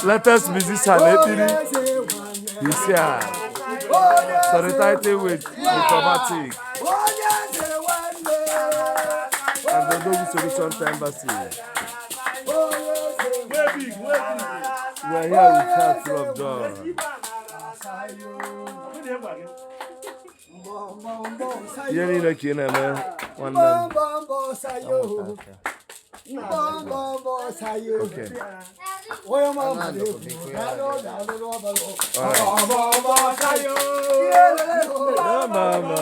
Latest musician Ekpiri is here. Solidarity with the Chromatic and the Odogwu Solution Embassy. We are here with heart full of joy. Ihe niile ka ị na-eme, nwanne m. Okay. All right. No, mama.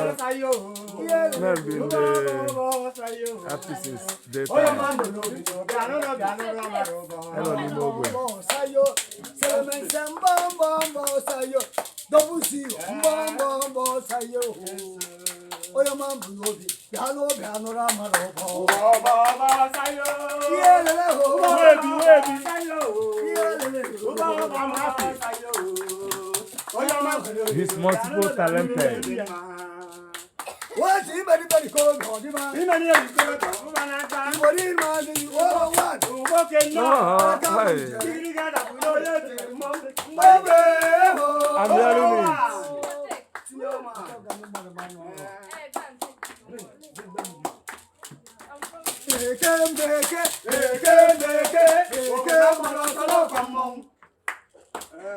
Men been the happy since daytime. Hello, n'ime ogbe. Double zero, mbọ sayo. Onye ọma mbụ n'obi, bịa n'obi anụrụ amara ụbọ. Ihe lele ho, ihe lele ho. He's multiple talented. Wọ́n sì ń bẹ̀rẹ̀ bẹ̀rẹ̀ kó lọ ní ma. Ìwọ ní ma ní ìwọ wà. Oh, hi. Mọ̀gbẹ́ ho. I'm hearing it. Eke mbeke, eke mbeke, eke mara ọsọlọkwa mmọnwụ.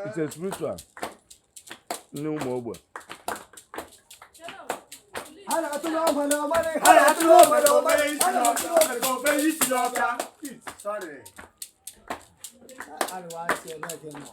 It's a spiritual. Ndị ụmụ ogbe. Ha na-atụ n'ọgwụ na ọmarị, ha na-atụ n'ọgwụ na ọmarị, ha na-atụ n'ọgwụ. Sorry. Arịwa asị eme gị nọ.